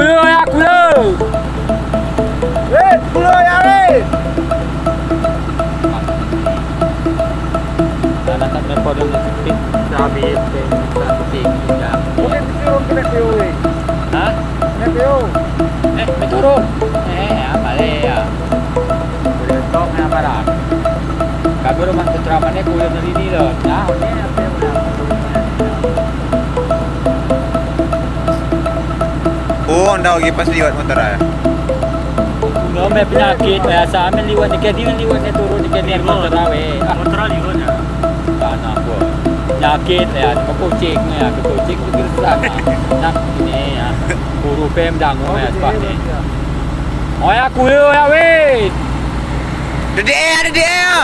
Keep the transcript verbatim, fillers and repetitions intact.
Kulo ya, kulo. Wit, kulo ya, wit. Anak-anak mepodong na sipit. Sabi, sabi, sabi. Bukit turun kena tiyo, eh. Ha? Kena tiyo. Eh, turun. Eh, ya, balik ya. Boleh tok na para. Kami rumah ketramannya kulo dari ini loh. Nah, ini apa yang udah. Oo, nda, ogi pas liwat motor a. No, me penyakit, me asa, me liwat ni kedi, liwat ni turun ni kedi motor a, we. Ah. Motor a liwat ya. Tanah gua. Penyakit ya, me kucing ya, kucing itu sana. Nah, ini ya. Guru pem dangu ya, sepah ni. Oh ya, kulo ya, we. Dede ya, dede ya.